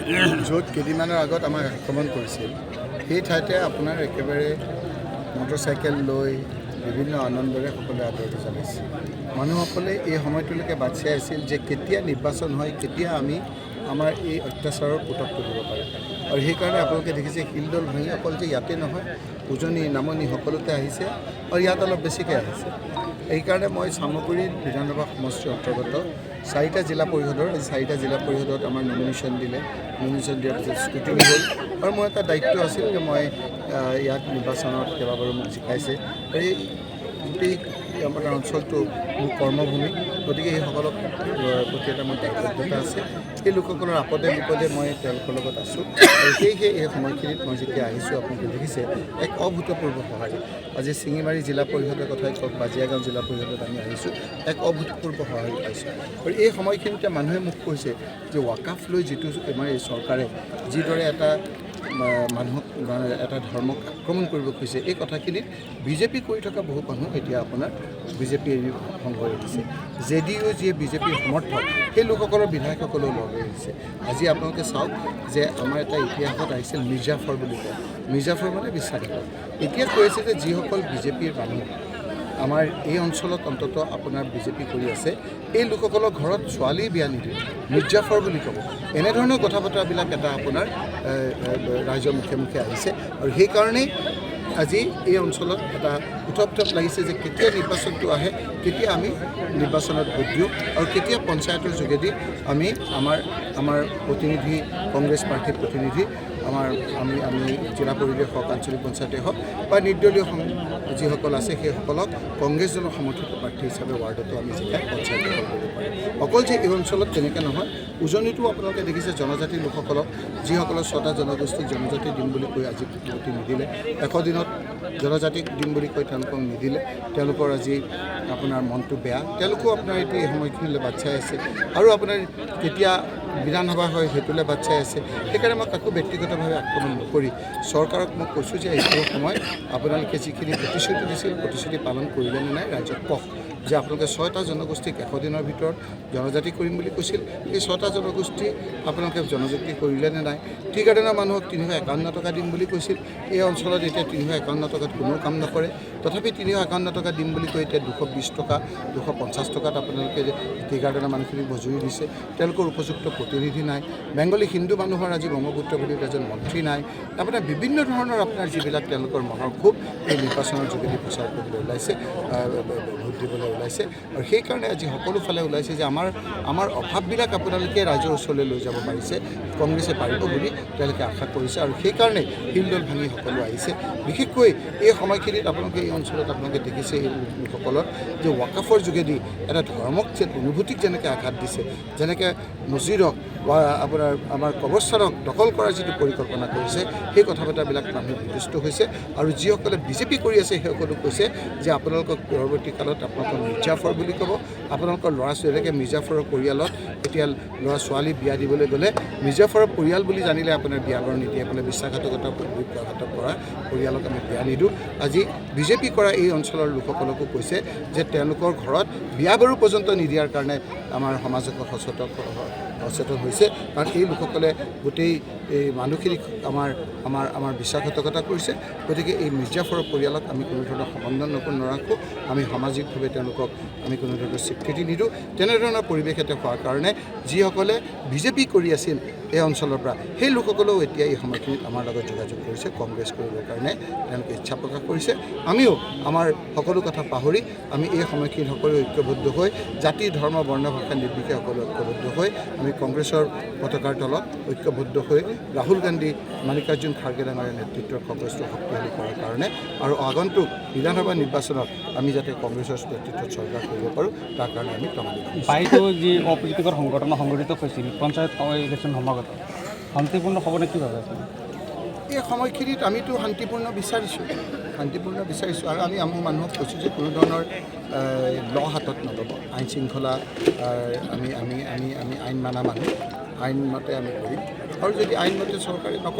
য'ত কেইদিনমানৰ আগত আমাক আক্ৰমণ কৰিছিল, সেই ঠাইতে আপোনাৰ একেবাৰে মটৰচাইকেল লৈ বিভিন্ন আনন্দৰে সকলোৱে আদৰণি জনাইছে। মানুহসকলে এই সময়টোলৈকে বাট চাই আছিল যে কেতিয়া নিৰ্বাচন হয়, কেতিয়া আমি আমাৰ এই অত্যাচাৰৰ পোতক তুলিব পাৰিম। আৰু সেইকাৰণে আপোনালোকে দেখিছে শিলদল ভাঙি অকল যে ইয়াতে নহয়, উজনি নামনি সকলোতে আহিছে আৰু ইয়াত অলপ বেছিকৈ আহিছে। সেইকাৰণে মই চামগুৰি বিধানসভা সমষ্টিৰ অন্তৰ্গত চাৰিটা জিলা পৰিষদৰ, আজি চাৰিটা জিলা পৰিষদত আমাৰ নমিনেশ্যন দিলে। নমিনেশ্যন দিয়াৰ পিছত স্ক্ৰুটিনি হ'ল আৰু মোৰ এটা দায়িত্ব আছিল যে মই ইয়াত নিৰ্বাচনত কেইবাবাৰো মোক জিকাইছে আৰু এই গোটেই আমাৰ অঞ্চলটো মোৰ কৰ্মভূমি, গতিকে সেইসকলক প্ৰতি এটা মোৰ দায়বদ্ধতা আছে। সেই লোকসকলৰ আপদে বিপদে মই তেওঁলোকৰ লগত আছোঁ আৰু সেয়েহে এই সময়খিনিত মই যেতিয়া আহিছোঁ, আপোনালোকে দেখিছে এক অভূতপূৰ্ব সঁহাৰি। আজি শিঙিমাৰী জিলা পৰিষদৰ কথাই কওক বা জীয়াগাঁও জিলা পৰিষদত আমি আহিছোঁ, এক অভূতপূৰ্ব সঁহাৰি পাইছোঁ। আৰু এই সময়খিনিতে মানুহে মোক কৈছে যে ৱাকাফ লৈ যিটো আমাৰ এই চৰকাৰে যিদৰে এটা মানুহক, এটা ধৰ্মক আক্ৰমণ কৰিব খুজিছে, এই কথাখিনিত বিজেপি কৰি থকা বহু মানুহ এতিয়া আপোনাৰ বিজেপি এৰি সংঘ এৰিছে। জে ডি ইউ যিয়ে বিজেপিৰ সমৰ্থক, সেই লোকসকলৰ বিধায়কসকলেও লগ এৰিছে। আজি আপোনালোকে চাওক যে আমাৰ এটা ইতিহাসত আহিছিল মিৰ্জাফৰ বুলি কয়, মিৰ্জাফৰ মানে বিশ্বাসঘাতক। এতিয়া কৈছে যে যিসকল বিজেপিৰ মানুহ আমাৰ এই অঞ্চলত অন্ততঃ আপোনাৰ বিজেপি কৰি আছে, এই লোকসকলৰ ঘৰত ছোৱালী বিয়া নিদিয়ে, মিৰ্জাফৰ বুলি ক'ব। এনেধৰণৰ কথা বতৰাবিলাক এটা আপোনাৰ ৰাইজৰ মুখে মুখে আহিছে আৰু সেইকাৰণেই আজি এই অঞ্চলত এটা উথপ লাগিছে যে কেতিয়া নিৰ্বাচনটো আহে, কেতিয়া আমি নিৰ্বাচনত ভোট দিওঁ আৰু কেতিয়া পঞ্চায়তৰ যোগেদি আমি আমাৰ আমাৰ প্ৰতিনিধি, কংগ্ৰেছ প্ৰাৰ্থীৰ প্ৰতিনিধি, আমাৰ আমি আমি জিলা পৰিষদ হওক, আঞ্চলিক পঞ্চায়তে হওক বা নিৰ্দলীয় যিসকল আছে সেইসকলক কংগ্ৰেছ দলৰ সমৰ্থিত প্ৰাৰ্থী হিচাপে ৱাৰ্ডতো আমি জিকাই পঞ্চায়ত দখল কৰিব পাৰোঁ। অকল যে এই অঞ্চলত তেনেকৈ নহয়, উজনিতো আপোনালোকে দেখিছে জনজাতিৰ লোকসকলক, যিসকলৰ ছটা জনগোষ্ঠীক জনজাতি দিম বুলি কৈ আজি ভোট নিদিলে, 100 দিনত জনজাতিক দিম বুলি কৈ তেওঁলোকক নিদিলে, তেওঁলোকৰ আজি আপোনাৰ মনটো বেয়া। তেওঁলোকেও আপোনাৰ এতিয়া এই সময়খিনিলৈ বাট চাই আছে আৰু আপোনাৰ কেতিয়া বিধানসভা হয় সেইটোলৈ বাট চাই আছে। সেইকাৰণে মই কাকো ব্যক্তিগতভাৱে আক্ৰমণ নকৰি চৰকাৰক মই কৈছোঁ যে এইটো সময় আপোনালোকে যিখিনি প্ৰতিশ্ৰুতি দিছিল, প্ৰতিশ্ৰুতি পালন কৰিলে নে নাই ৰাইজক কওক। যে আপোনালোকে 6টা জনগোষ্ঠীক 100 দিনৰ ভিতৰত জনজাতি কৰিম বুলি কৈছিল, এই 6টা জনগোষ্ঠী আপোনালোকে জনজাতি কৰিলে নে নাই? টি গাৰ্ডেনৰ মানুহক 351 টকা দিম বুলি কৈছিল, এই অঞ্চলত এতিয়া 351 টকাত কোনো কাম নকৰে, তথাপি 351 টকা দিম বুলি কৈ এতিয়া 220 টকা, 250 টকাত আপোনালোকে টি গাৰ্ডেনৰ মানুহখিনিক মজুৰি দিছে। তেওঁলোকৰ উপযুক্ত প্ৰতিনিধি নাই। বেংগলী হিন্দু মানুহৰ আজি ব্ৰহ্মপুত্ৰ ভেলীত এজন মন্ত্ৰী নাই। আপোনাৰ বিভিন্ন ধৰণৰ আপোনাৰ যিবিলাক তেওঁলোকৰ মনৰ ক্ষোভ এই নিৰ্বাচনৰ যোগেদি প্ৰচাৰ কৰিবলৈ ওলাইছে, ভোট দিবলৈ ওলাইছে আৰু সেইকাৰণে আজি সকলো ফালে ওলাইছে যে আমাৰ আমাৰ অভাৱবিলাক আপোনালোকে ৰাইজৰ ওচৰলৈ লৈ যাব পাৰিছে, কংগ্ৰেছে পাৰিব বুলি তেওঁলোকে আশা কৰিছে আৰু সেইকাৰণে শিলদল ভাঙি সকলো আহিছে। বিশেষকৈ এই সময়খিনিত আপোনালোকে এই অঞ্চলত আপোনালোকে দেখিছে এই লোকসকলৰ যে ৱাকাফৰ যোগেদি এটা ধৰ্মক যে অনুভূতিক যেনেকৈ আঘাত দিছে, যেনেকৈ মছজিদক বা আপোনাৰ আমাৰ কবৰস্থানক দখল কৰাৰ যিটো পৰিকল্পনা কৰিছে, সেই কথা বতৰাবিলাক মানুহ বিতুষ্ট হৈছে আৰু যিসকলে বিজেপি কৰি আছে সেইসকলেও কৈছে যে আপোনালোকক পৰৱৰ্তী কালত আপোনালোকৰ মিৰ্জাফৰ বুলি ক'ব, আপোনালোকৰ ল'ৰা ছোৱালীকে মিৰ্জাফৰৰ পৰিয়ালত এতিয়া ল'ৰা ছোৱালী বিয়া দিবলৈ গ'লে মিৰ্জাফৰৰ পৰিয়াল বুলি জানিলে আপোনাৰ বিয়া বাৰু নিদিয়ে, বোলে বিশ্বাসঘাতকতা বিশ্বাসঘাতক কৰা পৰিয়ালক আমি বিয়া নিদিওঁ। আজি বিজেপি কৰা এই অঞ্চলৰ লোকসকলকো কৈছে যে তেওঁলোকৰ ঘৰত বিয়া বাৰু পৰ্যন্ত নিদিয়াৰ কাৰণে আমাৰ সমাজক সচেতন হৈছে, কাৰণ এই লোকসকলে গোটেই এই মানুহখিনিক আমাৰ আমাৰ আমাৰ বিশ্বাসঘাতকতা কৰিছে। গতিকে এই মিৰ্জাফৰৰ পৰিয়ালক আমি কোনো ধৰণৰ সম্বন্ধ নৰাখোঁ, আমি সামাজিকভাৱে তেওঁলোকক আমি কোনো ধৰণৰ স্বীকৃতি নিদিওঁ। তেনেধৰণৰ পৰিৱেশ এটা হোৱাৰ কাৰণে যিসকলে বিজেপি কৰি আছিল এই অঞ্চলৰ পৰা, সেই লোকসকলেও এতিয়া এই সময়খিনিত আমাৰ লগত যোগাযোগ কৰিছে, কংগ্ৰেছ কৰিবৰ কাৰণে তেওঁলোকে ইচ্ছা প্ৰকাশ কৰিছে। আমিও আমাৰ সকলো কথা পাহৰি আমি এই সময়খিনিত সকলো ঐক্যবদ্ধ হৈ, জাতি ধৰ্ম বৰ্ণ ভাষা নিৰ্বিশেষে সকলো ঐক্যবদ্ধ হৈ আমি কংগ্ৰেছৰ পতাকাৰ তলত ঐক্যবদ্ধ হৈ ৰাহুল গান্ধী, মাল্লিকাৰ্জুন খাৰ্গে ডাঙৰীয়াৰ নেতৃত্বৰ কংগ্ৰেছটো শক্তিশালী কৰাৰ কাৰণে আৰু আগন্তুক বিধানসভা নিৰ্বাচনত আমি যাতে কংগ্ৰেছৰ নেতৃত্বত চৰকাৰ কৰিব পাৰোঁ তাৰ কাৰণে আমি টঙালি বান্ধিছোঁ। বাইতো যি অপ্ৰীতিকৰ সংঘটনা সংঘটিত হৈছিল পঞ্চায়ত ইলেকশ্যন সমাগত, শান্তিপূৰ্ণ হ'বনে কি ভাবে আপুনি? এই সময়খিনিত আমিতো শান্তিপূৰ্ণ বিচাৰিছোঁ, শান্তিপূৰ্ণ বিচাৰিছোঁ আৰু আমি আমাৰ মানুহক কৈছোঁ যে কোনো ধৰণৰ ল হাতত নল'ব, আইন শৃংখলা আমি আমি আমি আমি আইন মানা মানুহ, আইনমতে আমি কৰিম আৰু যদি আইনমতে চৰকাৰে নকৰে